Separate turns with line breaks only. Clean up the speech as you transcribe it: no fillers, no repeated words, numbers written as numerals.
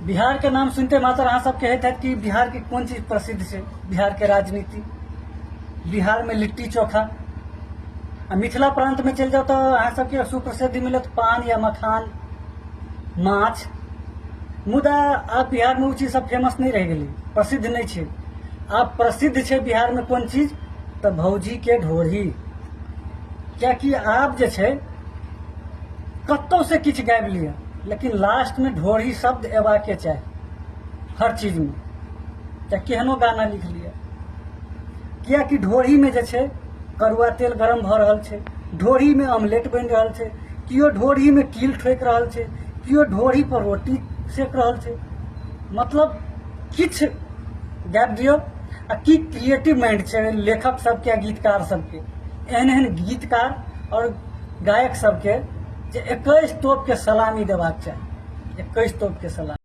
बिहारके नाम सुनिते मात्र अहाँ सबके होइत हैत कि बिहारके कोन चीज प्रसिद्ध छै। बिहारके राजनीति, बिहारमे लिट्टी चोखा। आ मिथिला प्रान्तमे चलि जाउ तऽ अहाँ सबके सुप्रसिद्ध मिलत पान या मखान, माछ। मुदा आब बिहारमे ओ चीज सब फेमस नहि रहि गेलै, प्रसिद्ध नहि छै। आब प्रसिद्ध छै बिहारमे कोन चीज? तऽ भौजीके ढोढ़ी। किएकि आब जे छै कतहुसँ किछु गाबि लिअ, लेकिन लास्टमे ढोढ़ी शब्द अयबाके चाही हर चीजमे, चाहे केहनो गाना लिख लिअ। किएकि ढोढ़ीमे जे छै करुआ तेल गरम भऽ रहल छै, ढोढ़ीमे ऑमलेट बनि रहल छै, केओ ढोढ़ीमे कील ठोकि रहल छै, केओ ढोढ़ीपर रोटी सेक रहल छै। मतलब किछु गाबि दियौ। आ की क्रिएटिव माइंड छै लेखक सबके आ गीतकार सबके। एहन एहन गीतकार आओर गायक सबके जे 21 तोपके सलामी देबाक चाही, 21 तोपके सलामी।